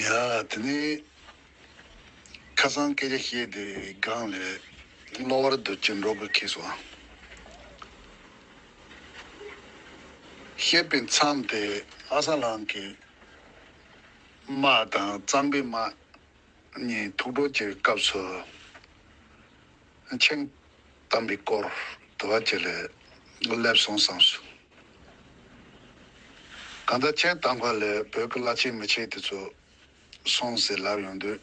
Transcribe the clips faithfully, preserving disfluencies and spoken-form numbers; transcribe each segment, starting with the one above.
ཡ་དེ་ནས་ཁ་སང་སྐད་ཆ་བཤད་དེ་སྒང་ལས་གློ་བུར་དུ་ཅིག་འགྲོ་དགོས་ཁེལ་སོང་། བཤད་པའི་མཚམས་དེ་ཨ་ས་ལང་གི་དམག་དང་གཙང་པའི་དམག་གཉིས་ཐུག་འཕྲད་བྱེད་པའི་སྐབས་སུ། མཆན་བཏང་པའི་སྐོར་དུ་བ་ཅིག་ལས་སླེབས་སོང་བསམ་སོང་། གང་ལྟར་མཆན་བཏང་པ་ལས་བོད་ཀྱི་བླ་ཆེན་མི་ཆེན་དེ་ཚོ་སོང་ཟེར་ལབ་ཡོང་དུས།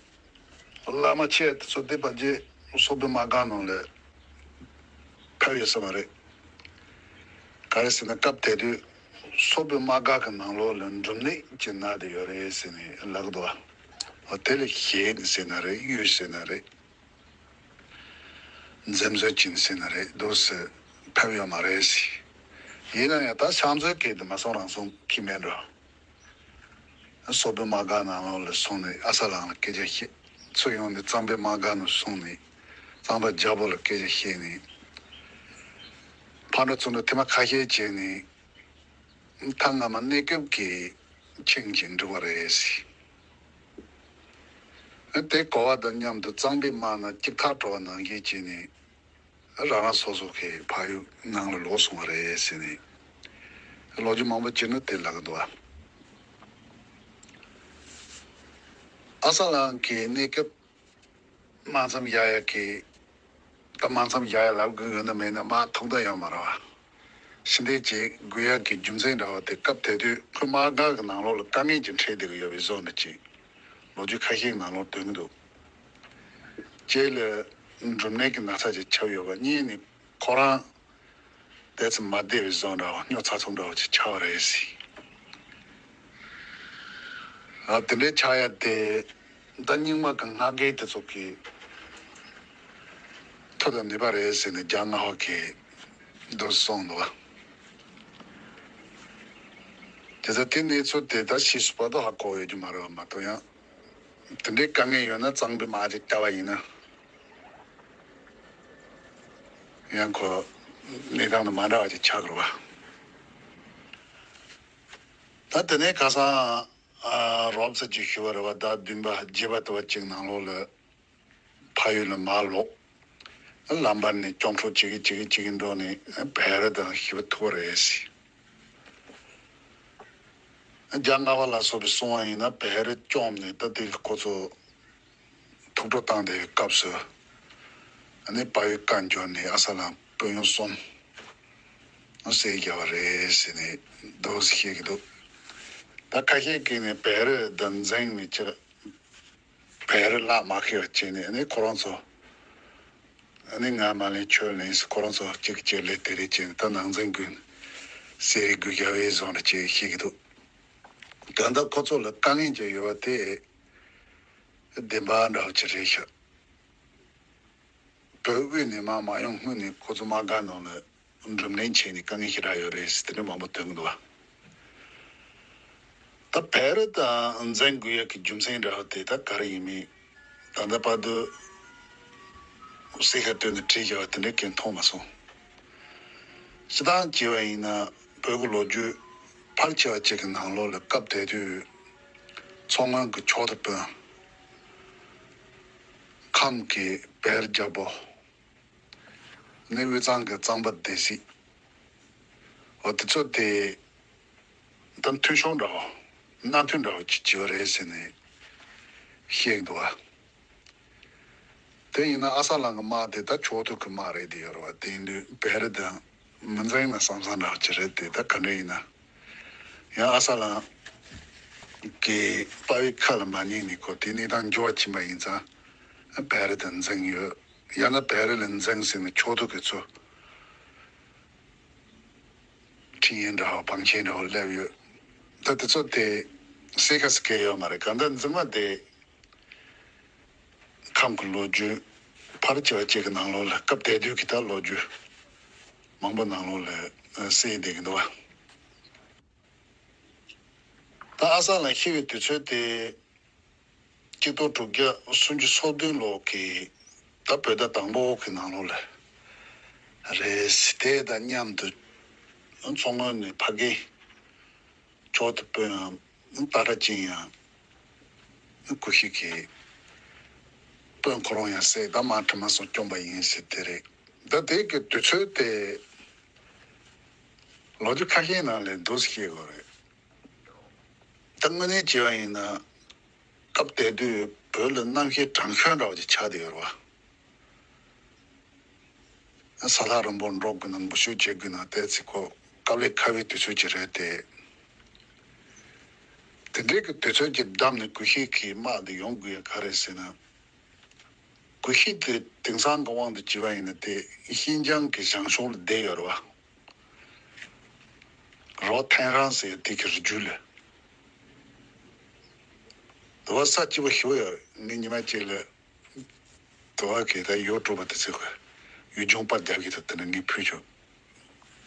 བླ་མ་ཆེ་དེ་ཚོ་དེ་བར་རྗེས་སོག་པོའི་དམག་སྒར་ནང་ལ་ཕེབས་ཡོད་ས་མ་རེད། ག་རེ་ཟེར་ན་སྐབས་དེ་དུས་སོག་པོའི་དམག་སྒར་གྱི་ནང་ལོགས་ལ་འབྲུམ་ནད་ཅིག་ན་བསྡད་ཡོད་རེད་ཟེར་ནས་ལབ་འདུག་བ། འོ་དེ་ལ་ཞེད་ཟེར་ན་རེད། གཡོས་ཟེར་ན་རེད། འཛེམ་ཟོན་བྱེད་ཟེར་ན་རེད། འདུག་སེ་ཕེབས་ཡོད་མ་རེད་ཟེར། ཡིན་ན་ཡང་ད་ཕྱག་མཛོད་ཀྱི་དེ་མ་སོང་རང་སོང་གི་མེད་འགྲོ། སོག་པོའི་དམག་སྒར་ནང་ལོགས་ལ་སོང་ནས་ཨ་ས་ལང་ལ་སྐད་ཆ་བཤད། ཚུར་ཡོང་ནས་གཙང་པའི་དམག་སྒར་ནང་སོང་ནས་གཙང་པ་རྒྱལ་པོ་ལ་སྐད་ཆ་བཤད་ནས། ཕར་འགྲོ་ཚུར་འགྲོ་ཐེངས་མ་ཁ་ཤས་བྱས་ནས། ཐ་སྔ་མ་གནས་སྐབས་ཀྱི་ཆིངས་ཀྱིས་འགྲིག་པ་རེད་ཟེར། དེ་གོ་བ་དང་མཉམ་དུ་གཙང་པའི་དམག་ནང་ཅིག་ཐག་འགྲོ་བ་ནང་བཞིན་བྱས་ནས་རང་རང་སོ་སོ་གི་ཕ་ཡུལ་ནང་ལ་ལོག་སོང་བ་རེད་ཟེར་ནས་ལོ་རྒྱུས་མང་པོ་བྱས་ན་དེ་ལབ་ཀྱི་འདུག་བ། ཨ་ས་ལང་གི་གནས་སྐབས་དམག་མཚམས་བཞག་ཡ་གི། ད་དམག་མཚམས་བཞག་ཡ་ལབ་དགོས་ཡོད་ན་མེད་ན་དམག་ཐོག་མཐའ་ཡོད་མ་རེད་བ། ཕྱི་འཐེན་བྱེད་དགོས་ཡ་གི་རྒྱུ་མཚན་འདྲ་བ་དེ་སྐབས་དེ་དུས་ཁོའི་དམག་སྒར་གྱི་ནང་ལོགས་ལ་དཀའ་ངལ་ཅིག་འཕྲད་བསྡད་ཀྱི་ཡོད་པའི་བཟོ་འདྲ་ཅིག་ལོ་རྒྱུས་ཁ་ཤས་ནང་ལོགས་ཐོན་གྱི་འདུག་རྗེས་ལ་འབྲུམ་ནད་ཀྱི་ན་ཚ་ཅིག་ཁྱབ་ཡོད་པ་གཉིས་ནི་ཁོ་རང་དེ་ཚོ་མ་བསྡད་པའི་བཟོ་འདྲ་བ། སྨྱོ་ཚ་ཚོང་འདྲ་བ་ཅིག་ཆགས་པ་རེད་ཟེར། ཨ་དེ་འདྲའི་ཆགས་ཡ་དེ་ད་རྙིང་མ་གི་སྔགས་རྒན་དེ་ཚོ་གི་མཐུ་དང་ནུས་པ་རེད་ཟེར་ནས་རྒྱ་སྔ་བ་གི་འདུག་གསུངས་འདུག་བ། དེ་ཚོ་དེ་གནས་ཚུལ་དེ་ད་ཕྱིས་སུ་བར་དུ་ཧ་གོ་ཡོད་རྒྱུ་མ་རེད་བ། མ་གཏོགས་ཡང་དེ་འདྲའི་དཀའ་ངལ་ཡོད་ན་གཙང་པའི་དམག་ཅིག་བལྟ་བ་ཡིན་ན། ཡང་ཁོ་གནས་སྟངས་དང་མ་འདྲ་བ་ཅིག་ཆགས་དགོས་པ། ད་དེ་ནས་ཁ་སང་ཨ་རོབ་ཙམ་ཅིག་ཞུ་བ་རེད་བ། ཟླ་བདུན་པ་བརྒྱད་པ་དུ་བ་གཅིག་ནང་ལོགས་ལ་ཕ་ཡུལ་ལ་མར་ལོག་ལམ་བར་ནས་སྐྱོབ་འཕྲོ་བྱེད་ཀྱི་བྱེད་ཀྱི་བྱེད་ཀྱི་འགྲོ་ནས་བལ་རི་དང་ཞི་བ་ཐུག་པ་རེད་ཟེར། རྒྱ་སྔ་བ་ལ་སོགས་པས་གསུངས་པ་ཡིན་ན་བལ་རི་བཅོམ་ནས་ད་དེ་ཁོ་ཚོ་ཐུག་འཕྲོ་བཏང་བསྡད་པའི་སྐབས་སུ། ཨ་ནི་དཔའ་བོས་བཀའ་འགྱུར་ནས་ཨ་ས་ལ་དཔོན་གཡོག་གསུམ་བསད་བརྒྱབ་པ་རེད་ཟེར་ནས་འདུག་སེ་བཤད་ཀྱི་འདུག་ད་ཁ་ཤས་ཀྱིས་ནི་བལ་རི་དང་འཛིང་ནས་ཅིག་བལ་རི་ལག་མ་ཁེལ་བ་བྱས་ནས་ཨ་ནི་ཁོ་རང་ཚོ་ཨ་ནི་ང་མ་ལེན་ཁྱོད་ལེན་ཟེར་ཁོ་རང་ཚོ་གཅིག་གཅིག་ལས་དེ་རེད་བྱས་ནས་ད་ནང་འཛིང་ཀུན་བསད་རེས་དགོས་བརྒྱབ་པའི་བཟོ་འདྲ་ཅིག་བཤད་ཀྱི་འདུག་ད་ལྟ་ཁོ་ཚོ་ལ་དཀའ་ངལ་ཅིག་ཡོད་པ་དེ། བདེན་པ་འདྲ་བོ་ཅིག་རེད་ཤག་བོད་དབུས་ནས་མར་མ་ཡོང་སྔོན་ནས་ཁོ་ཚོ་དམག་སྒར་ནང་ལ་འབྲུམ་ནད་བྱས་ནས་དཀའ་ངལ་ཞེ་དྲག་ཡོད་རེད་ཟེར་དེ་འདྲ་མང་པོ་ཐོན་གྱི་འདུག་བ། ད་བལ་རི་དང་འཛིང་དགོས་ཡ་གི་རྒྱུ་མཚན་འདྲ་བོ་དེ་ད་ག་རེ་ཡིན་མིན་ད་ལྟ་བར་དུ་གསལ་ཁ་བཏོན་ནས་བྲིས་བཞག་པ་དེ་འདྲ་གང་མཐོང་མ་སོང་། སྤྱིར་བཏང་བྱས་པ་ཡིན་ན་བོད་ཀྱི་ལོ་རྒྱུས་ཕལ་ཆེ་བ་ཅིག་གི་ནང་ལོགས་ལ་སྐབས་དེ་དུས་མཚོ་སྔོན་གྱི་མཆོག་ཏུ་དཔོན། ཁམས་ཀྱི་བལ་རྒྱལ་པོ། ནི་དབུས་གཙང་གི་གཙང་པ་སྡེ་སྲིད། འོ་དེ་ཚོ་དེ་ད་མཐུན་ཕྱོགས་འདྲ་བོ། མནའ་མཐུན་འདྲ་བོ་ཅིག་བྱས་པ་རེད་ཟེར་ནས་བཤད་ཀྱི་འདུག་བ། དེ་ཡིན་ན་ཨ་ས་ལང་གི་དམག་དེ་ད་ཆོག་ཐུག་གི་དམག་རེད་དེ་ཡོད་རེད་བ། དེ་ཡིན་དུས་བལ་རི་དང་མི་འཛིང་ན་བསམ་བསམ་འདྲ་བོ་ཅིག་རེད་དེ། ད་ག་འདྲ་ཡིན་ན་ཡང་ཨ་ས་ལང་གི་དཔའ་བོའི་ཁ་ལ་མ་ཉན་ནས་ཁོ་དེ་གནས་སྟངས་འགྱུར་བ་ཕྱིན་པ་ཡིན་ཙང་བལ་རི་དང་འཛིང་ཡོད། ཡང་ན་བལ་རི་ལ་འཛིང་ཟེར་ནས་ཕྱོགས་གཏོགས་ཀྱི་ཚོ་ཁྲིམས་ཡིག་འདྲ་བ་བང་ཆེན་འདྲ་བ་སླེབས་ཡོད། ད་དེ་ཚོ་དེ་གསལ་ཁ་གསལ་ཡོད་མ་རེད། གང་ལྟར་འཛིང་བ་དེ་ཁམས་ཀྱི་ལོ་རྒྱུས་ཕལ་ཆེ་བ་ཅིག་གི་ནང་ལོགས་ལ་སྐབས་དེ་དུས་ཀྱི་ད་ལོ་རྒྱུས་མང་པོ་ནང་ལོགས་ལ་གསལ་བསྡད་ཀྱི་འདུག་བ། ད་ཨ་ས་ལ་ཤི་བའི་དུས་ཚོད་དེ། གཅིག་སྟོང་དྲུག་བརྒྱ་སུམ་ཅུ་སོ་བདུན་ལོ་གི་ད་བོད་ཟླ་དང་པོ་གི་ནང་ལོགས་ལ་རེད། དེ་དང་མཉམ་དུ་མཚོ་སྔོན་ནས་ཕ་རྒན་མཆོག་ཏུ་དཔོན་ཡང་སྟག་སྒྲ་ཅན་ཡང་ ཀུ་ཤུ་གི་དཔོན་ཁོ་རང་ཡང་བསད་ད་དམག་ཁྲིམས་མ་སོང་བསྐྱོན་པ་ཡིན་ཟེར་དེ་རེད། ད་དེ་གི་དུས་ཚོད་དེ་ལོ་རྒྱུས་ཁ་ཤས་ནང་ལས་འདུག་སེ་བཤད་དགོས་རེད། ད་དངོས་གནས་བྱས་པ་ཡིན་ན་སྐབས་དེ་དུས་བོད་ལ་གནམ་གཤིས་གྲང་ཤོས་འདྲ་བ་ཅིག་ཆགས་བསྡད་ཡོད་རེད་བ། ས་ཐག་རིང་པོ་འགྲོ་དགོས་ན་འགུལ་སྐྱོད་བྱེད་དགོས་ན་ཏོག་ཙམ་ཁོ་དཀའ་ལས་ཁག་པའི་དུས་ཚོད་ཅིག་རེད་དེ། དེ་འདྲའི་གི་དུས་ཚོད་ཅིག་བདམས་ནས་ཀུ་ཤུ་གི་དམག་དེ་ཡོང་དགོས་ཡ་ག་རེ་ཟེར་ན། ཀུ་ཤུ་དེ་དེང་སང་གི་དབང་དུ་བྱས་པ་ཡིན་ན་དེ་ཤིན་ཅང་གི་བྱང་ཕྱོགས་ལ་བསྡད་ཡོད་རེད་བ། རོ་ཐན་རང་ཟེར་དེ་གི་རི་རྒྱུད་ལ། དེ་བ་ས་སྐྱིད་པོ་ཞེ་པོ་ཡོད་རེད། ངས་ཉི་མ་གཅིག་ལ་དེ་བ་གི་ད་ཡོ་ཊུབ་པ་དེ་ཚོས་གི་ཡུལ་ལྗོངས་པར་རྒྱག་གི་ད་དེ་ནས་ངས་ཕུལ་བྱུང་།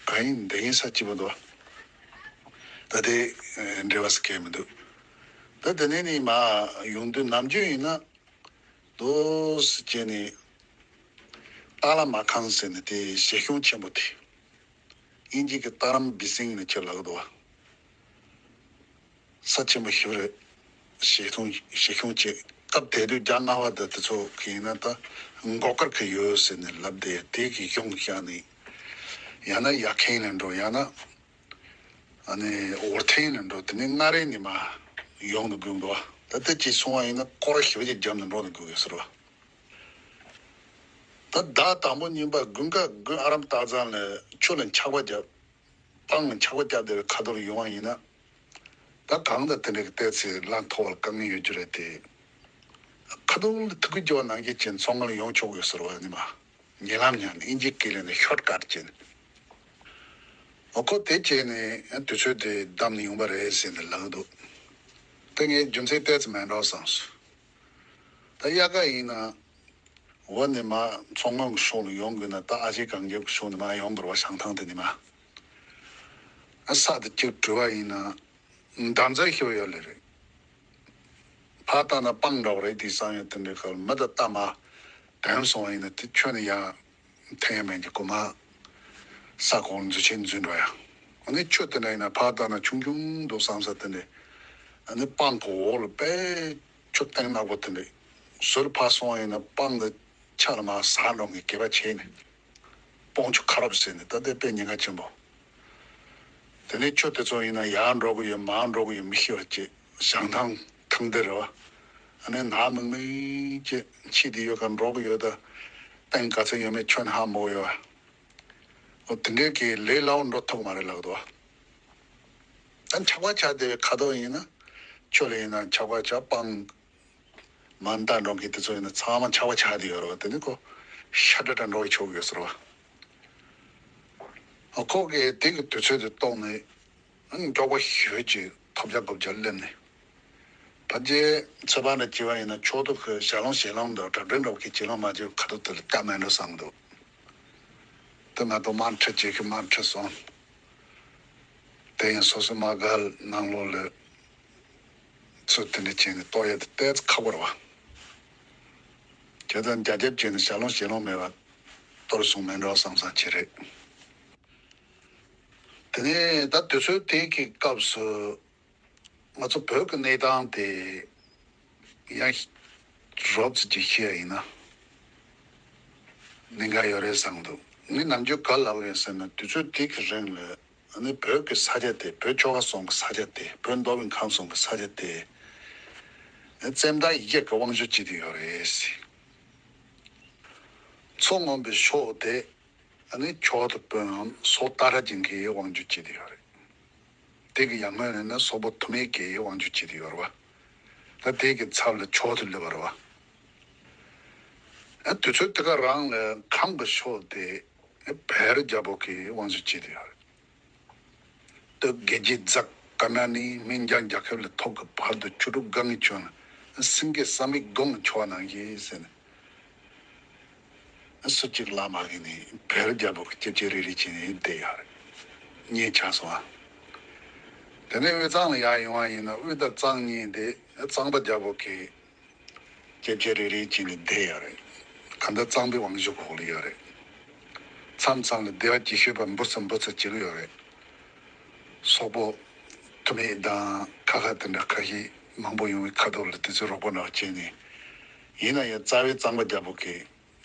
གང་ཡིན་འདི་ཡིན་ས་སྐྱིད་པོ་འདུག་ད་དེ་འབྲེལ་བ་ཟེར་མཁན་མི་འདུག་ད་དེ་ནས་ནི་མ་ཡོང་དུས་ནམ་རྒྱུན་ཡིན་ན། ལོ་སི་ཅེ་ནི་ཏཱ་ལ་མ་ཁང་ཟེར་ནི་དེ་བྱེ་ཤོང་ཆེན་པོ་དེ། དབྱིན་ཇི་གི་ཏཱ་རམ་བི་སིང་ནི་ཁྱེད་ལགས་འདུག་ས་ཆེན་པོ་ཞིག་རེད། བྱེ་ཤོང་བྱེ་ཤོང་ཆེ་སྐབས་དེ་དུས་རྒྱ་མངའ་བ་དེ་དེ་ཚོ་གི་ཡིན་ན་ད་མགོ་དཀར་གི་ཡོད་ཟེར་ནི་ལབ་དེ་དེ་གི་གཞུང་བཞག་ནི་ཡང་ན་ཡར་ཁེན་ལ་འགྲོ་ཡང་ན། ཨ་ནི་ཝར་ཐེན་ནས་འགྲོ་དེ་ནས་མངའ་རིས་ནས་མར་ཡོང་དུ་དགོས་འདུག་ད་ལྟ་ཅིག་སོང་བ་ཡིན་ན་སྐོར་ཞེ་པོ་ཅིག་བརྒྱབ་ནས་འགྲོ་དུ་དགོས་ཀྱི་ཟེར་བ། ད་ཟླ་དང་པོ་གཉིས་པ་དགུན་ཁ་དགུན་ཨ་རམ་སྟག་ཚང་ལ་ཆུ་ལ་འཁྱག་པ་བརྒྱབ། སྤང་ལ་འཁྱག་པ་བརྒྱབ་བསྡད་པའི་ཁ་ཐོར་ཡོང་བ་ཡིན་ན། ད་གང་ལྟར་དེ་འདྲའི་ལྟས་ཚེ་ལ་མཐོ་བར་དཀའ་ངལ་ཡོད་རྒྱུ་རེད་དེ། ཁ་ཐོར་ལ་ཐུག་གི་རྒྱུ་བ་ནང་བཞིན་བྱས་ཚོང་ཁང་ལ་ཡོང་ཆོག་ཡོད་ཟེར་བ་ནི་མ། ཉེ་ལམ་ཉག་ནས་ཨིན་ཇི་སྐད་ལ་ནི་ཤོར་ཀཊ་བྱས་ནས། ཨོ་ཁོ་དེ་བྱས་ནས་དུས་ཚོད་དེ་བདམས་ནས་ཡོང་པ་རེད་ཟེར་ནས་ལབ་འདུག་དེ་ངས་རྒྱུ་མཚན་ཏོག་ཙམ་མེད་འགྲོ་བསམས་སོང་། ད་དབྱར་ཁ་ཡིན་ན། འོ་ནི་མ་མཚོ་སྔོན་གྱི་ཕྱོགས་ལ་ཡོང་དགོས་ན་ད་ཨ་ཤེ་གངས་རྒྱབ་ཀྱི་ཕྱོགས་ནས་མ་ཡོང་དགོས་རེད་བ་བྱང་ཐང་དེ་ནས་མ། ཨ་ས་དེ་གཅིག་བྲུས་པ་ཡིན་ན། འདམ་རྫབ་ཤོར་ཡོད་ལེ་རེད། ཕར་ལྟ་ན་སྤང་འདྲ་བོ་རེད་དེ་བསམ་ཡོད་དེ་འདྲའི་ཁར་མི་དང་ལྟ་མ། དོན་སོང་བ་ཡིན་ན་དེ་ཁྱོན་ནས་ཡང་འཐེན་ཡ་མེད་ཀྱི་གོ་མ། ས་གོང་འཛུལ་ཆེན་འཛུལ་འགྲོ་ཡ། ཨ་ནི་ཆུ་དེ་འདྲ་ཡིན་ན་ཕར་ལྟ་ན་ཆུང་ཆུང་འདུག་བསམ་ས་དེ་འདྲ། ཨ་ནི་སྤང་གི་འོག་ལ་དཔེ་ཆུ་སྟེང་ནག་པོ་དེ་འདྲ། ཟུར་ཕར་སོང་བ་ཡིན་ན་སྤང་དེ་ཆ་ལ་མ་ཟག་འགྲོ་ངེས་སྐེད་པ་ཆད་ནས། སྤོང་ཆུ་ཁ་རོབ་ཟེར་ནས་ད་ལྟའི་དཔེ་ཉེན་ཁ་ཆེན་པོ། དེ་ནས་ཆུ་དེ་ཚོ་ཡིན་ན་ཡར་འགྲོ་གི་ཡོད་མར་འགྲོ་གི་ཡོད་མི་ཤེས་པ་བཅས་བྱང་ཐང་ཐང་དེ་རེད་བ། ཨ་ནི་ནག་མིག་མིག་ཅེས་ཕྱི་དེ་ཡོད་ག་འགྲོ་གི་ཡོད་ད། སྟེང་ག་ཚོད་ཡོད་མེད་ཁྱོན་ཧ་མོ་ཡོད་བ། འོ་དེ་འདྲའི་གི་ལས་སླ་བོ་འགྲོ་ཐུབ་མ་རེད་ལགས་དོ། ད་འཁྱག་པ་ཆགས་བསྡད་པའི་ཁ་དོག་ཡིན་ན། ཆུ་ལ་ཡིན་ན་འཁྱག་པ་ཆགས་སྤང་། མ་མདའ་འགྲོ་མཁན་དེ་ཚོ་ཡིན་ན་ཚང་མ་འཁྱག་པ་ཆགས་བསྡད་ཡོད་རེད་བ་དེ་ནི་ཁོ་ཤ་ཀྲ་ཀྲ་འགྲོ་གི་ཆོག་གི་ཡོད་ཟེར་བ། ཁོ་གིས་དེ་གི་དུས་ཚོད་དེ་རྟོགས་ནས་མགྱོགས་པོ་ཞེ་ཅིག་ཐོབ་རྒྱག་དགོས་རྒྱག་སླེབས་ནས། ཕལ་ཆེར་ཚོད་དཔག་འདྲ་བྱས་པ་ཡིན་ན་ཕྱོགས་གཏོགས་ཀྱི་ཞལ་ལུང་ཞལ་ལུང་འདྲ་གྲ་སྒྲིག་འདྲ་བོ་གི་བྱེད་ལུང་མ་བྱས་ཁ་ཐུག་དེ་ལ་སྐྱ་མེད་འགྲོ་བསམ་འདུག་དེ་ང་ཚོ་དམག་ཁྲིད་བྱེད་ཀྱི་དམག་ཁྲིད་སོང་། དེ་ཡིན་སོ་སོ་དམག་སྒར་ནང་ལོགས་ལ་ཚུར་དེ་འདྲ་བྱས་ནས་གཏོར་ཡ་དེ་ཏོག་ཙམ་ཁག་པོ་རེད་བ། བྱས་ཙང་རྒྱ་ཁྱབ་བྱས་ནས་ཞལ་ལུང་ཞལ་ལུང་མེད་པ་གཏོར་སོང་མེད་འགྲོ་བསམ་བསམ་བྱས་རེད། དེ་ནས་ད་དུས་ཚོད་དེ་གི་སྐབས་སུ་ང་ཚོ་བོད་ཀྱི་གནས་སྟངས་དེ་ཡང་རོབ་ཙམ་ཅིག་བཤད་ཡ་ཡིན་ན་གནད་འགག་ཡོད་རེད་བསམ་འདུག་ངས་ནམ་རྒྱུན་ག་ལབ་ཡོད་ཟེར་ན་དུས་ཚོད་དེ་གི་རིང་ལ་ཨ་ནི་བོད་ཀྱི་ས་ཆ་དེ་བོད་ཆོལ་ཁ་གསུམ་གྱི་ས་ཆ་དེ་བོད་མདོ་དབུས་ཁམས་གསུམ་གྱི་ས་ཆ་དེ་བཙན་བདག་ཡི་གེ་གི་དབང་ཤུགས་ཅིག་དེ་ཡོད་རེད། མཚོ་སྔོན་པོའི་ཕྱོགས་དེ་ཨ་ནི་ཆོས་དང་དཔོན་སོག་སྟག་སྒྲ་གཅན་གྱི་དབང་སྒྱུར་བྱེད་དེ་ཡོད་རེད། དེ་གི་ཡར་སྔོན་ནས་ནི་སོག་པོ་ཐུ་མེད་ཀྱི་དབང་སྒྱུར་བྱེད་དེ་ཡོད་རེད་བ། ད་དེ་གི་ཚབ་ལ་ཆོས་དེ་སླེབས་པ་རེད་བ། ཨ་དུས་ཚོད་དེ་ག་རང་ལ་ཁམས་ཀྱི་ཕྱོགས་དེ་བལ་རྒྱལ་པོ་གི་དབང་སྒྱུར་བྱེད་དེ་ཡོད་རེད། སྟོད་རྒྱལ་རྒྱུད་འཛེག་ཀ་ན་ནི་སྨན་ལྗང་རྒྱལ་ཁབ་ལ་ཐོག་གི་བར་དུ་ཆུ་འབྲུག་སྒང་གི་ཁྱོན་ལ་སེང་གེ་བསམ་ཡས་དགུང་ལ་འཕྱོ་བ་ནང་བཞིན་ཟེར་ནས། སུ་གཅིག་ལ་མ་གི་ནི་བལ་རྒྱལ་པོ་གི་ལྕེབ་ལྕེབ་རིལ་རིལ་བྱས་ནས་བསྡད་ཡོད་རེད། ཉེ་ཆགས་སོང་ཨ། དེ་ནས་དབུས་གཙང་ལ་ཡར་ཡོང་བ་ཡིན་ན་དབུས་དང་གཙང་གཉིས་དེ་གཙང་པ་རྒྱལ་པོ་གི་ལྕེབ་ལྕེབ་རིལ་རིལ་བྱས་ནས་བསྡད་ཡོད་རེད། གང་ལྟར་གཙང་པའི་དབང་ཤུགས་འོག་ལ་ཡོད་རེད། མཚམས་མཚམས་ལ་སྡེ་བ་ཅིག་ཤོད་པ་འབུ་ཚ་འབུ་ཚ་བྱེད་ཀྱི་ཡོད་རེད། སོག་པོ་ཐུ་མེད་དང་ཁ་ཁ་དེ་འདྲ་ཁ་ཤས་ མང་པོ་ཡོང་བའི་ཁ་ཐོག་ལ་དེ་ཚོའི་རོགས་པ་འདྲ་བ་བྱས་ནས། ཡིན་ན་ཡང་རྩ་བའི་གཙང་པ་རྒྱལ་པོ་གིས་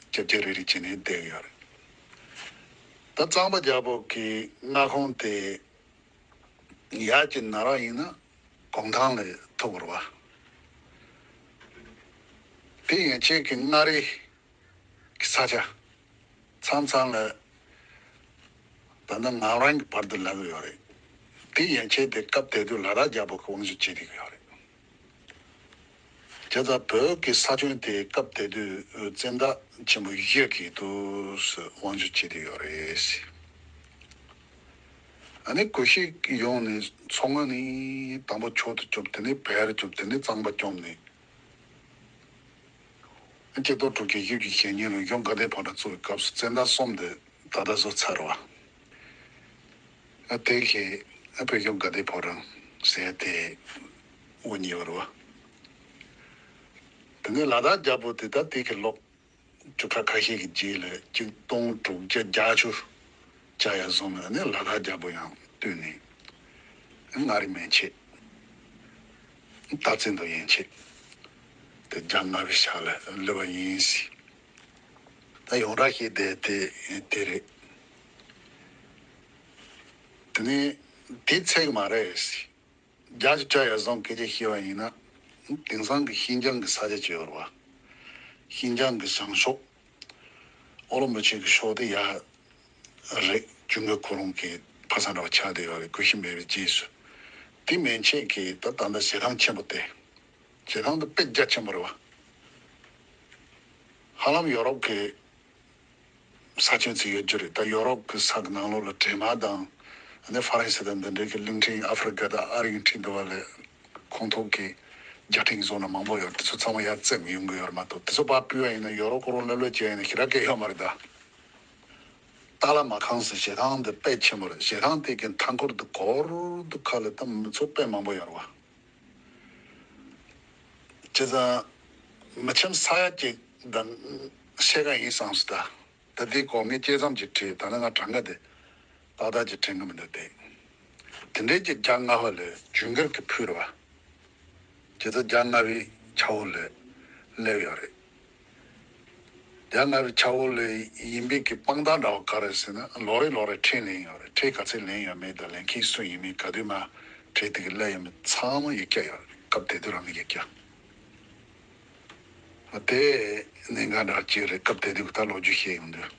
སྐྱབས་རྗེ་རེ་རེ་བྱས་ནས་བསྡད་ཡོད་རེད། ད་གཙང་པ་རྒྱལ་པོ་གི་མངའ་ཁོངས་དེ་ཡར་གྱི་ན་རག་ཡིན་ན་གུང་ཐང་ལ་ཐུག་རེད་བ། དེ་ཡན་ཆད་ཀྱི་མངའ་རིས་ཀྱི་ས་ཆ་མཚམས་མཚམས་ལ་ད་ནི་ངམ་རང་གི་བར་དུ་ལབ་ཀྱི་ཡོད་རེད། དེ་ཡན་ཆད་དེ་སྐབས་དེ་དུས་ལ་དྭགས་རྒྱལ་པོ་གི་དབང་བསྒྱུར་བྱེད་བསྡད་ཀྱི་ཡོད་རེད། བྱས་ཙང་བོད་ཀྱི་ས་ཁྱོན་དེ་སྐབས་དེ་དུས་བཙན་བདག་ཆེན་པོ་བཞི་གིས་དུས་སུ་དབང་བསྒྱུར་བྱེད་བསྡད་ཡོད་རེད། ཨ་ནི་གུ་ཤྲི་ཡོང་ནས་མཚོ་སྔོན་ནས་དང་པོ་ཆོས་སྡེ་བསྐྱངས། དེ་ནས་བལ་བསྐྱངས། དེ་ནས་གཙང་པ་བསྐྱངས་ནས། སྤྱི་ལོ་དྲུག་བརྒྱ་བཞི་བཅུ་ཞེ་གཉིས་ལོར་གཞུང་དགའ་ལྡན་ཕོ་བྲང་བཙུགས་པའི་སྐབས་སུ་བཙན་བདག་གསུམ་དེ་ད་ལྟ་བཟོ་ཚར་བ། ཨ་དེ་བཞིན་ཨ་བོད་གཞུང་དགའ་ལྡན་ཕོ་བྲང་ཟེར་དེ་དབུ་བརྙེས་པ་རེད་བ། དེ་ནས་ལ་དྭགས་རྒྱལ་པོ་དེ་ད་དེ་གི་ལོ་བཅུ་ཕྲག་ཁ་ཤས་ཀྱི་རྗེས་ལ་གཅིག་སྟོང་དྲུག་བརྒྱ་བརྒྱད་ཅུ་ཆགས་ཡར་སོང་ནས་ནི་ལ་དྭགས་རྒྱལ་པོ་ཡང་བཏུལ་ནས་མངའ་རིས་མན་ཆད། སྟག་འཚེར་མདོག་ཡན་ཆད་དེ་རྒྱ་མངའ་བའི་ཞབས་ལ་ལུས་པ་ཡིན་ཟེར། ད་ཡོངས་གྲགས་ཤིག་དེ་དེ་དེ་རེད། དེ་ནས་དེ་ཚད་མ་རེད་ཟེར། རྒྱ་ཆེ་ཆ་ཡ་བཟང་སྐད་ཆ་བཤད་པ་ཡིན་ན། དེང་སང་གི་ཤིན་ཅང་གི་ས་ཆ་ཅིག་ཡོད་རེད་བ། ཤིན་ཅང་གི་བྱང་ཕྱོགས། ཨོ་རོ་མི་ཆོས་ཀྱི་ཕྱོགས་དེ་ཡ་རེད། ཇུན་གར་ཁོ་རང་གི་ཕ་ས་འདྲ་བ་ཆགས་བསྡད་ཡོད་རེད། གུ་ཤྲི་མེད་པའི་རྗེས་སུ། དེ་མན་ཆད་ཀྱི་ད་ད་ལྟ་ཞེ་སྡང་ཆེན་པོ་དེ། ཞེ་སྡང་དེ་དཔེ་རྒྱ་ཆེན་པོ་རེད་བ། ཧ་ལམ་ཡོ་རོབ་ཀྱི་ས་ཁྱོན་ཅིག་ཡོད་རྒྱུ་རེད། ད་ཡོ་རོབ་ཀྱི་ས་གི་ནང་ལོགས་ལ་འདྲེས་མ་དང་། ཨ་ནི་ཧྥ་རན་སི་དང་འདི་འདྲའི་གི་གླིང་ཕྲན། ཨ་ཧྥི་རི་ཀ་དང་ཨ་རིའི་འཁྲིས་འདི་བ་ལས་ཁོངས་གཏོགས་ཀྱི་རྒྱལ་ཕྲན་བཟོ་འདྲ་མང་པོ་ཡོད། དེ་ཚོ་ཚང་མ་ཡར་བཙེམས་ཡོང་གི་ཡོད་རེད་མ་གཏོགས། དེ་ཚོ་ཕར་ཕུད་པ་ཡིན་ན་ཡོ་རོབ་ཁོ་རང་ལྷོད་ལྷོད་བྱས་ཡིན་ན་ཞེ་དྲག་གི་ཡོད་མ་རེད་ད། ཏཱ་ལ་མ་ཁང་ཟེར་ཞེ་སྡང་འདི་དཔེ་ཆེན་པོ་རེད། ཞེ་སྡང་དེ་གི་མཐའ་འཁོར་དུ་སྒོར་དུ་ཁ་ལ་ད་མི་ཚོགས་དཔེ་མང་པོ་ཡོད་རེད་བ། བྱས་ཙང་མི་ཁྱིམ་ས་ཡ་གཅིག་དང་ཕྱེད་ཀ་ཡིན་བསམ་སོང་ད། ད་དེའི་གོང་ངས་བཅད་མཚམས་ཀྱི་བྲིས། ད་ནི་ང་གྲངས་ཀ་དེ་ཏག་ཏག་ཅིག་དྲན་གི་མི་འདུག་སྟེ། དེ་འདྲའི་ཅིག་རྒྱ་མངའ་བ་ལ་ཇུན་གར་གྱི་ཕུ་རེད་བ། བྱས་ཙང་རྒྱ་མངའ་བའི་ཆ་འོག་ལ་སླེབས་ཡོད་རེད། རྒྱ་མངའ་བའི་ཆ་འོག་ལ་ཡིན་པའི་གི་དཔང་རྟགས་འདྲ་བ་ག་རེ་ཟེར་ན། ལོ་རེ་ལོ་རེ་ཁྲལ་ལེན་ཡོད་རེད། ཁྲལ་ག་ཚད་ལེན་ཡོད་མེད་དང་ལེན་མཁན་སུ་ཡིན་མིན། ག་དུས་མ་ཁྲལ་དེ་གི་སླེབས་ཡོད་མེད་ཚང་མ་ཡིག་བརྒྱ་ཡོད་རེད། སྐབས་དེ་དུས་རང་གི་ཡིག་བརྒྱ། དེ་གནད་འགག་འདྲ་ཅིག་རེད། སྐབས་དེ་དུས་ད་ལོ་རྒྱུས་བཤད་ཡོང་དུས།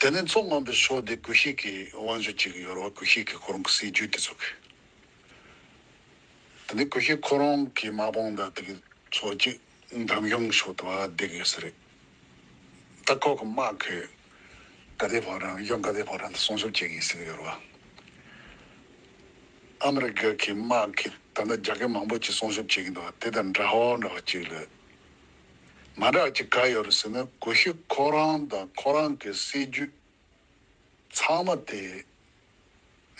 དེ་ནས་མཚོ་སྔོན་པོའི་ཕྱོགས་དེ་གུ་ཤྲི་གི་དབང་བསྒྱུར་བྱེད་ཀྱི་ཡོད་རེད་བ། གུ་ཤྲི་གི་ཁོ་རང་གི་སྲིད་ཇུས་དེ་ཚོ་གི། དེ་ནས་གུ་ཤྲི་ཁོ་རང་གི་དམག་དཔུང་དང་དེ་གི་ཚོ་གཅིག་འདམ་གཞུང་ཕྱོགས་དུ་བ་བསྡད་ཀྱི་ཡོད་ས་རེད། ད་ཁོ་གི་དམག་གི་དགའ་ལྡན་ཕོ་བྲང་། གཞུང་དགའ་ལྡན་ཕོ་བྲང་དེ་སྲུང་སྐྱོབ་བྱེད་ཀྱི་ཡིན་ཟེར་གྱི་ཡོད་རེད་བ། ཨ་མི་རི་ཀ་གི་དམག་གིས་ད་ལྟ་རྒྱ་སྐད་མང་པོ་ཅིག་སྲུང་སྐྱོབ་བྱེད་ཀྱི་འདུག་དེ་དང་འདྲ་བོ་འདྲ་བ་ཅིག་ལ། མ་འདྲ་བ་ཅིག་ག་ཡོད་རེད་ཟེར་ན། གུ་ཤྲི་ཁོ་རང་དང་ཁོ་རང་གི་སྲིད་ཇུས་ཚང་མ་དེ་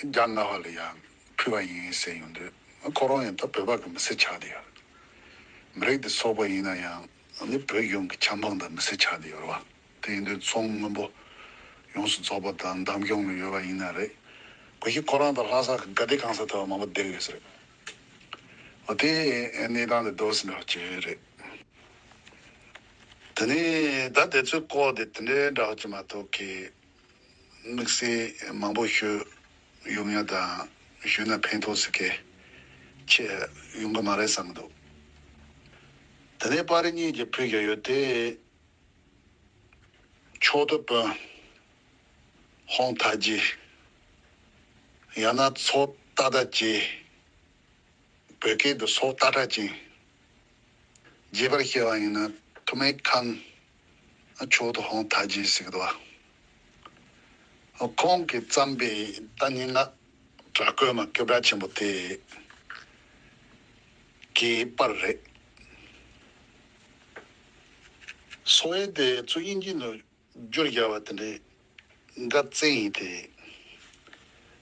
རྒྱ་མངའ་བ་ལ་ཡང་ཕུལ་བ་ཡིན་ཟེར་ཡོང་དུས། ཁོ་རང་ཡང་ད་བོད་པ་གི་མི་སེར་ཆགས་བསྡད་ཡོད་རེད། མི་རིགས་དེ་སོགས་པ་ཡིན་ན་ཡང་ནི་བོད་གཞུང་གི་ཆབ་འབངས་དང་མི་སེར་ཆགས་བསྡད་ཡོད་རེད་བ། དེ་ཡིན་དུས་མཚོ་སྔོན་པོ་ཡོངས་སུ་རྫོགས་པ་དང་འདམ་གཞུང་ལ་ཡོད་པ་ཡིན་ན་རེད། གུ་ཤྲི་ཁོ་རང་དང་ལྷ་ས་གི་དགའ་ལྡན་ཁང་གསར་དུ་བ་མང་པོ་བསྡད་ཡོད་ས་རེད། འོ་དེ་གནས་སྟངས་དེ་འདུག་སེ་འདྲ་ཅིག་རེད། དེ་ནས་ད་དེ་ཚོའི་སྐོར་དེ་དེ་འདྲའི་འདྲ་ཅིག་མ་གཏོགས་ཀྱི་དམིགས་བསལ་མང་པོ་ཞུ་ཡོང་ཡ་དང་ཞུས་ན་ཕན་ཐོགས་ཟེར་མཁན་ཆེ་ཡོང་གི་མ་རེད་བསམ་གྱི་འདུག་དེ་ནས་པར་རིས་གཉིས་ཀྱི་ཕུལ་བཞག་ཡོད་དེ། མཆོག་ཏུ་དཔོན་ཧོང་ཐ་ཇི། ཡང་ན་མཚོ་ཏ་ཏ་ཅི། བོད་སྐད་དུ་མཚོ་ཏ་ཏ་ཅི། རྒྱས་པར་བཤད་པ་ཡིན་ན་ཐུ་མེ་ཁང་མཆོག་ཏུ་ཧོང་ཐ་ཇི་ཟེར་གི་འདུག་ཁོང་གིས་བརྩམས་པའི་ད་སྙན་ངག་དྲ་བརྐོས་མ་སྐད་གྲགས་ཆེན་པོ་དེ་གི་པར་རེད། སོ་ཡི་དེ་ཚོ་དབྱིན་ཇི་ནང་བསྒྱུར་བཞག་པ་དེ་འདྲའི་འགའ་བཙལ་ཡིན་ཏེ།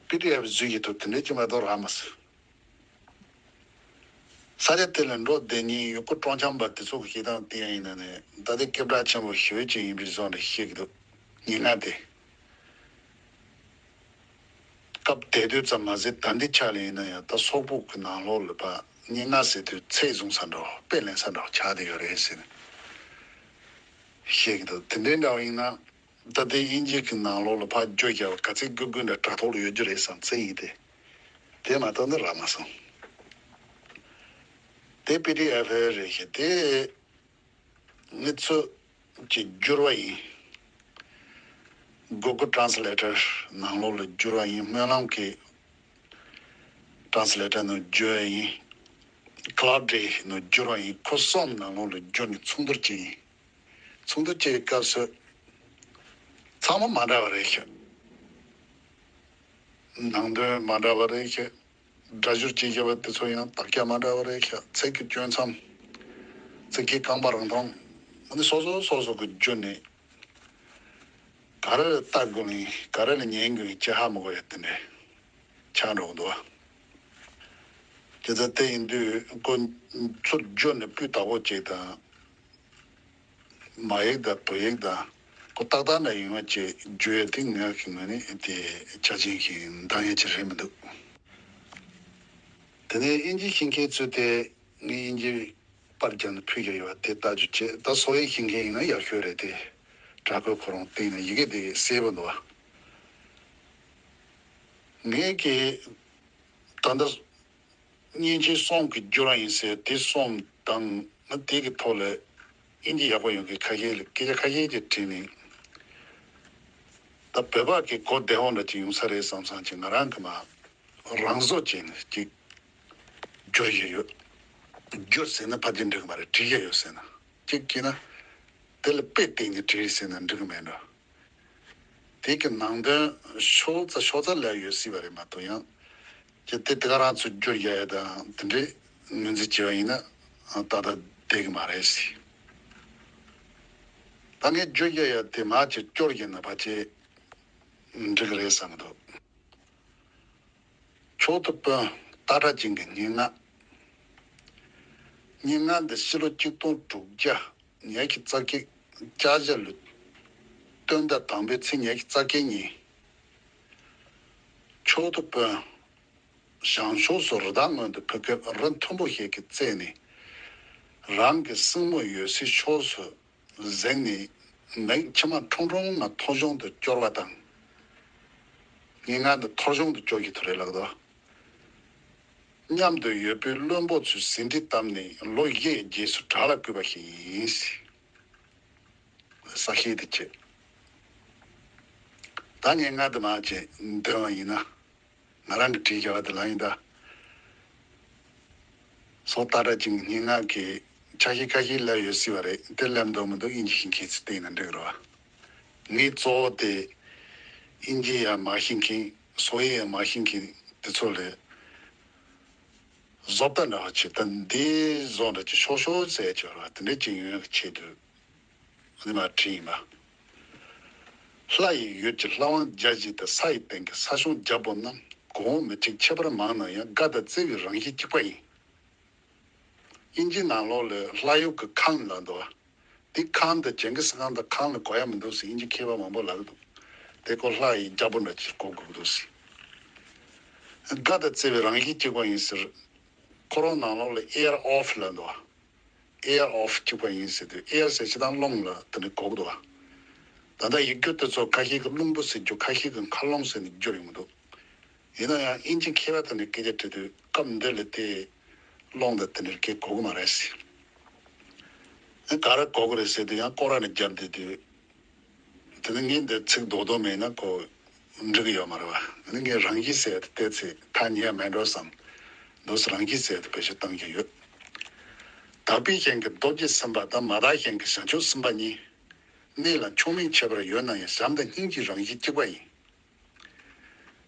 པི་ཌི་ཨེཕ་བཟོ་ཡི་ཐུབ་དེ་འདྲའི་ཅི་མ་གཏོགས་རག་མ་སོང་། ས་ཆ་དེ་ལ་འགྲོ་བསྡད་མཁན་ཡུལ་སྐོར་སྤྲོ་འཆམ་པ་དེ་ཚོ་གི་བཤད་སྟངས་བལྟས་ཡིན་ན་ནི་ད་ལྟའི་སྐད་གྲགས་ཆེན་པོ་ཞེ་པོ་ཅིག་ཡིན་པའི་བཟོ་འདྲ་བཤད་ཀྱི་འདུག་སྙན་ངག་དེ། སྐབས་དེ་དུས་ཙམ་མ་ཟད་ད་འདི་ཆ་ལ་ཡིན་ན་ཡང་ད་སོག་པོ་གི་ནང་ལོགས་ལ་ཕར་སྙན་ངག་ཟེར་དུས་ཚད་བཟུང་ས་འདྲ་བ་དཔེ་ལེན་ས་འདྲ་བ་ཆགས་བསྡད་ཡོད་རེད་ཟེར་ནས་བཤད་ཀྱི་འདུག་དེ་འདྲའི་འདྲ་བ་ཡིན་ན་ད་ལྟའི་དབྱིན་ཇི་གི་ནང་ལོགས་ལ་ཕར་བསྒྱུར་བརྒྱབ་པ་ག་ཚད་དགོས་དགོས་འདྲ་དྲ་ཐོག་ལ་ཡོད་རྒྱུ་རེད་བསམ་ཚེ་ཡིན་ཏེ། དེ་མ་གཏོགས་འདི་རག་མ་སོང་། དེ་པི་ཌི་ཨེཕ་རེད་ཤག་དེ་ངེད་ཚོས་ཀྱིས་བསྒྱུར་བ་ཡིན། Google Translator ནང་ལོགས་ལ་བསྒྱུར་བ་ཡིན། སྨོན་ལམ་གྱི་Translator ནང་བསྒྱུར་བ་ཡིན། Cloudread ནང་བསྒྱུར་བ་ཡིན། ཁོ་གསུམ་ནང་ལོགས་ལ་བསྒྱུར་ནས་ཚོགས་འདུར་བྱས་ཡིན། ཚོགས་འདུ་བྱེད་པའི་སྐབས་སུ་ཚང་མ་མ་འདྲ་བ་རེད་ཤག་ནང་དོན་མ་འདྲ་བ་རེད་ཤག་སྒྲ་སྒྱུར་བྱེད་བཞིན་པ་དེ་ཚོ་ཡང་དག་ཆ་མ་འདྲ་བ་རེད་ཤག་ཚིག་གི་གཅོད་མཚམས། ཚིག་གི་རྐང་པ་རིང་ཐུང་། ཨ་ནི་སོ་སོ་སོ་སོ་གི་བསྒྱུར་ནས་ག་རེ་ལ་ལྟ་དགོས་ནི་ག་རེ་ལ་ཉན་དགོས་ནི་ཅི་ཧ་མི་གོ་ཡ་དེ་འདྲས་ཆགས་འགྲོ་གི་འདུག་དེ་ཚོ་དེ་ཡིན་དུས་ཁོ་ཚུར་བསྒྱུར་ནས་སྤུས་དག་པོ་ཅིག་དང་། མ་ཡིག་དང་བོད་ཡིག་དང་ཁོ་ཏག་ཏག་འདྲ་ཡོང་བ་ཅིག་བརྗོད་ཡ་དེ་ངའི་ངོས་ནས་དེ་ཆ་ཆེན་ཞིག་འདང་ཡ་ཅིག་རེད་མི་འདུག་དེ་ནས་དབྱིན་ཇི་ཤེས་མཁན་ཚོས་དེ་ངས་དབྱིན་ཇི་པར་བརྒྱབ་ནས་ཕུལ་གྱི་ཡོད་པ་དེ་ལྟ་རྒྱུ་བྱས། ད་སོག་ཡིག་ཤེས་མཁན་ཡིན་ན་ཡག་ཤོས་རེད་དེ། དྲ་འགོད་ཁོ་རང་བལྟས་ན་ཡི་གེ་དེ་གསལ་པོ་འདུག་བ། ངས་ཀྱིས་ད་ལྟ་མཉེན་ཆས་གསུམ་གྱི་བསྒྱུར་བ་ཡིན་ཟེར་དེ་གསུམ་དང་ང་དེ་གི་ཐོག་ལ་དབྱིན་ཇི་ཡག་པོ་ཡོང་མཁན་ཁ་ཤས་ལ་སྐད་ཆ་ཁ་ཤས་ཀྱིས་དྲིས་ནས། ད་བོད་པ་གི་གོ་བདེ་བོ་འདྲ་ཅིག་ཡོང་ས་རེད་བསམ་བསམ་ཅིག་ང་རང་གི་མ་རང་བཟོ་བྱས་ནས་ཅིག་བསྒྱུར་བཞིན་ཡོད། བསྒྱུར་ཟེར་ན་ཕལ་ཆེར་འགྲིག་གི་མ་རེད། བྲིས་བཞག་ཡོད་ཟེར་ན། གཅིག་བྱས་ན་དེ་ལ་དཔེ་བལྟས་ནས་བྲིས་ཟེར་ན་འགྲིག་གི་མེད་འགྲོ། དེ་གི་ནང་དོན་ཤོག་ཙ་ཤོག་ཙ་ལ་ཡོད་སྲིད་པ་རེད་མ་གཏོགས་ཡང་། ཅི་སྟེ་དེ་ག་རང་ཚོ་བསྒྱུར་བཞག་ཡ་དང་དེ་འདྲའི་ངོས་འཛིན་བྱས་པ་ཡིན་ན་ཏག་ཏག་བསྡད་གི་མ་རེད་ཟེར། ད་ངས་བསྒྱུར་བཞག་ཡ་དེ་མར་ཅིག་སྐྱོར་བཞག་ན་ཕལ་ཆེར་འགྲིག་གི་རེད་བསམ་གི་འདུག་མཆོག་ཏུ་དཔོན་སྟག་སྒྲ་ཅན་གྱི་སྙན་ངག་སྙན་ངག་འདི་ཕྱི་ལོ་ཆིག་སྟོང་དྲུག་བརྒྱ་ཉེར་གཅིག་རྩ་བརྒྱད་ལྕགས་བྱི་ལོའི་སྟོན་ཟླ་དང་པོའི་ཚེས་ཉེར་གཅིག་རྩ་བརྒྱད་ཉིན། མཆོག་ཏུ་དཔོན་བྱང་ཕྱོགས་སུ་རི་དྭགས་རྔོན་དུ་ཕེབས་སྐབས་རི་མཐོན་པོ་ཞིག་གི་རྩེ་ནས་རང་གི་སྲིང་མོ་ཡོད་སའི་ཕྱོགས་སུ་གཟིགས་ནས་མིག་མཆི་མ་ཁྲོམ་ཁྲོམ་ངང་ཐོ་གཞུང་དུ་སྐྱོར་བ་དང་། ངས་ང་འདི་ཐོ་གཞུང་དུ་སྐྱོར་གྱི་ཐུག་རེད་ལགས་དོ། མཉམ་དུ་ཡོད་པའི་བློན་པོ་ཚོས་ཟིན་བྲིས་བཏབ་ནས་ལོ་བཞིའི་རྗེས་སུ་བྲག་ལ་བརྐོས་པ་ཞིག་ཡིན། གསལ་བཤད་དེ་བྱས། ད་ངས་ང་འདི་མ་བྱས་འདོན་པ་ཡིན་ན། ང་རང་གིས་བྲིས་བཞག་པ་དེ་ལ་ཡིན་ད། སོག་སྟག་སྒྲ་ཅན་གྱི་སྙན་ངག་གི་ཆ་ཤས་ཁ་ཤས་སླེབས་ཡོད་སྲིད་པ་རེད། དེ་སླེབས་འདུག་མི་འདུག་དབྱིན་ཇི་ཤེས་མཁན་ཚོས་བལྟས་ན་འགྲིག་གི་རེད་བ། ངས་གཙོ་བོ་དེ་དབྱིན་ཇི་ཡང་མ་ཤེས་མཁན་སོག་ཡིག་ཡང་མ་ཤེས་མཁན་དེ་ཚོ་ལ་བཟོ་ལྟ་འདྲ་བ་བྱེད། ད་འདི་བཟོ་འདྲ་ཅིག་ཤོག་ཤོག་ཟེར་བྱས་པ་དེ་འདྲ་ཅིག་ཡོང་ཡག་གི་ཆེད་དུ། འདི་མ་བྲིས་ཡིན་པ། ལྷ་ཡི་ཡུལ་གྱི་ལྷ་དབང་བརྒྱ་བཞི་དང་། ས་ཡི་སྟེང་གི་ས་གཞུང་བརྒྱ་པོ་རྣམས། གོང་འོག་མི་གཅིག་ཁྱད་པར་མང་ན་ཡང་། དགའ་དང་བརྩེ་བའི་རང་བཞིན་གཅིག་པ་ཡིན། དབྱིན་ཇིའི་ནང་ལོགས་ལ་ལྷ་ཡུལ་གྱི་ཁམས་ལབ་འདུག་བ། འདི་ཁམས་དང་ཇིང་གི་སི་ཁཱན་དང་ཁམས་ལ་གོ་ཡ་མི་འདུག་ཟེར་དབྱིན་ཇི་མཁས་པ་མང་པོ་ལབ་ཀྱི་འདུག་དེ་ཁོ་ལྷ་ཡི་རྒྱལ་པོ་འདྲ་ཅིག་གོ་དགོས་ཀྱི་འདུག་ཟེར། དགའ་དང་བརྩེ་བའི་རང་བཞིན་གཅིག་པ་ཡིན་ཟེར། ཁོ་རང་ནང་ལོགས་ལ་air of ལབ་འདུག་བ། air of གཅིག་པ་ཡིན་ཟེར་དུས་air ཟེར་ཕྱི་དང་རླུང་ལ་དེ་ནི་གོ་གི་འདུག་བ། ད་ལྟ་ཡིག་སྒྱུར་དེ་ཚོ་ཁ་ཤས་ཀྱིས་རླུང་བུ་ཟེར་རྒྱུ་ཁ་ཤས་ཀྱིས་མཁའ་རླུང་ཟེར་ནས་བསྒྱུར་ཡོང་གི་འདུག་ཡིན་ན་ཡང་དབྱིན་ཇི་མཁས་པ་དེ་ནི་སྐད་ཆ་དྲིས་དུས་སྐབས་འདི་ལ་དེ་རླུང་དང་དེ་ནི་སྐད་གོ་གི་མ་རེད་ཟེར། ཨ་ག་རེ་གོ་གི་རེད་ཟེར་དུས་ཡང་སྐོར་ར་ནས་བརྒྱབ་བསྡད་དུས། དེ་ནི་ངས་འདི་ཚིག་རྡོག་རྡོག་མེད་ན་ཁོ་འགྲིག་གི་ཡོད་མ་རེད་བ། དེ་ནི་ངས་རང་བཞིན་ཟེར་ཡ་དེ་ཏོག་ཙམ་ཐག་ཉེ་ཡ་མེད་འགྲོ་བསམ། འདུག་སེ་རང་བཞིན་ཟེར་ཡ་དེ་བེད་སྤྱོད་གཏང་གི་ཡོད། དག་པའི་ཞིང་གི་རྡོ་རྗེ་སེམས་དཔའ་དང་། མ་དག་ཞིང་གི་བྱང་ཆུབ་སེམས་དཔའ་གཉིས། གནས་ལ་ཆུང་མིན་ཁྱད་པར་ཡོད་ན་ཡང་། བྱམས་དང་སྙིང་རྗེའི་རང་བཞིན་གཅིག་པ་ཡིན།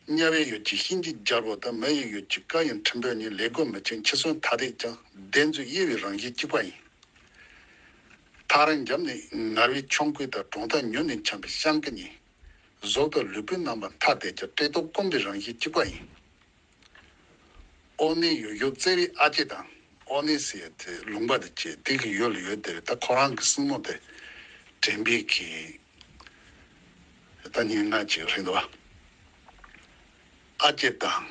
དམྱལ་བའི་ཡུལ་གྱི་གཤིན་རྗེའི་རྒྱལ་པོ་དང་། མི་ཡི་ཡུལ་གྱི་བཀའ་ཡི་ཁྲིམས་དཔོན་གཉིས། ལས་མགོན་མི་ཆེན་འཆི་གསོན་ཐ་དད་ཀྱང་། བདེན་རྫུན་དབྱེ་བའི་རང་བཞིན་གཅིག་པ་ཡིན། ཐག་རིང་བརྒྱབ་ནས་ངར་བའི་ཆོམ་རྐུན་དང་། གྲོང་མཐའ་ཉུལ་ནས་འཁྱམས་པའི་སྤྱང་ཀི་གཉིས། གཟུགས་དང་ལུས་པོའི་རྣམ་པ་ཐ་དད་ཀྱང་། བཀྲེས་ལྟོགས་སྐོམ་པའི་རང་བཞིན་གཅིག་པ་ཡིན། དབོར་གནས་ཡུལ་ཞུགས་བརྩེ་བའི་ཨ་ཅེ་དང་། དབོར་གནས་ཟེར་དེ་ལུང་པ་དེ་བྱས། དེ་གི་ཡུལ་ལ་ཡོད་དེ། ད་ཁོ་རང་གི་སྲིང་མོ་དེ་དྲན་པའི་གི་ད་སྙན་ངག་ཅིག་རེད་འདུག་བ། ཨ་ཅེ་དང་།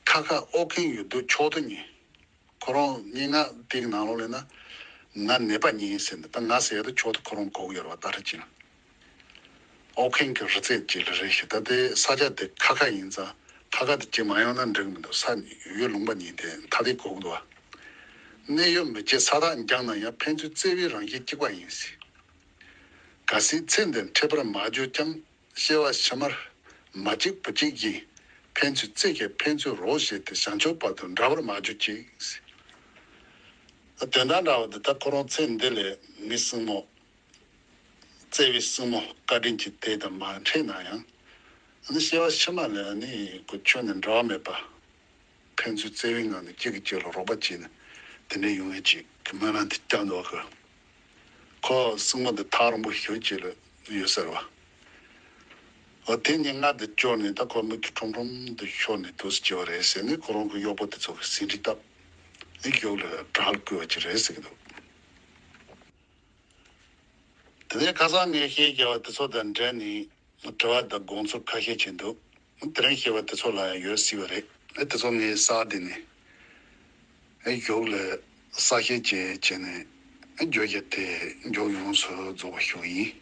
ཁ་ཁ་ཨོ་ཁེན་ཡོད་དུས་ཆོག་ཏུ་ཉན། ཁོ་རང་སྙན་ངག་དེའི་ནང་ལོགས་ལ་ན། ང་ནད་པ་ཡིན་ཟེར་ནས་ད་ང་ཟེར་ཡ་ད་ཆོག་ཏུ་ཁོ་རང་གོ་གི་ཡོད་རེད་བ། ད་རེ་ཅིག་ན། ཨོ་ཁེན་གྱི་རི་རྩེ་ཅིག་ལ་རེད་ཤག་ད་དེ་ས་ཆ་དེ་ཁ་ཁ་ཡིན་ཙང་ཁ་ཁ་དེ་ཅིག་མ་ཡོང་ན་འགྲིག་མི་འདུག་ས་ཡུལ་ལུང་པ་ཉིད་དེ་ཐ་དད་གོ་གི་འདུག་བ། གནད་ཡོད་མི་བྱེད་ས་ཐག་འགྱངས་ན་ཡང་ཕན་ཚུན་བརྩེ་བའི་རང་བཞིན་གཅིག་པ་ཡིན་ཟེར། གལ་སྲིད་ཚེ་འདིར་འཕྲད་པར་མ་གྱུར་ཀྱང་། སྐྱེ་བ་ཕྱི་མར་མ་གཅིག་བུ་གཅིག་ཡིན། ཕན་ཚུན་བརྩེ་བས་ཕན་ཚུན་རོགས་བྱས་ཏེ། བྱང་ཆུབ་བར་དུ་འབྲལ་བར་མ་གྱུར་ཅིག་དོན་དག་འདྲ་བ་འདི་ད་ཁོ་རང་ཚེ་འདི་ལས་མི་སྲིང་མོ། བརྩེ་བའི་སྲིང་མོ་བཀའ་དྲིན་གྱིས་དེ་དང་མ་འཕྲད་ན་ཡང་། ཨ་ནི་སྐྱེ་བ་ཕྱི་མ་ལ་ནི་ཁོ་ཁྱོན་ནས་འབྲལ་བ་མེད་པ། ཕན་ཚུན་བརྩེ་བའི་ངང་ནས་གཅིག་གིས་གཅིག་ལ་རོགས་པ་བྱས་ནས་དེ་འདྲ་ཡོང་ཡས་ཅིག་གི་སྨོན་ལམ་དེ་བསྐྱངས་འདུག་ག་ཁོ་སྲིང་མོ་འདི་ཐག་རིང་པོ་ཞེ་པོ་ཅིག་ལ་ཡོད་ཟེར་བ། འོ་དེ་ནས་མངལ་དེ་སྐྱོར་ནས་ད་ཁོ་མིག་གིས་ཁྲོམ་ཁྲོམ་དུ་ཤོར་ནས་འདུག་སེ་བྱས་པ་རེད་ཟེར་ནས་ཁོ་རང་གི་གཡོག་པོ་དེ་ཚོ་གིས་ཟིན་བྲིས་བཏབ་ནས་གཞུག་ལ་དགྲ་ལ་བསྐུལ་བ་ཅིག་རེད་ཟེར་གྱི་འདུག་དེ་ནས་ཁ་སང་ངས་བཤད་རྒྱུ་བ་དེ་ཚོ་དང་འབྲེལ་ནས་དྲི་བ་དང་དགོངས་ཚུལ་ཁ་ཤས་ཅིག་འདུག་དེ་རིང་བཤད་པ་དེ་ཚོ་ལ་ཡང་ཡོད་སྲིད་པ་རེད། ཨེ་དེ་ཚོ་ངས་གསར་བསྡད་ནས་ཨེ་གཞུག་ལ་གསར་བཤད་བྱས་བྱས་ནས་ཨེ་བརྗོད་རྒྱུ་དེ་མཇུག་ཡོངས་སུ་རྫོགས་པ་ཞུ་གི་ཡིན།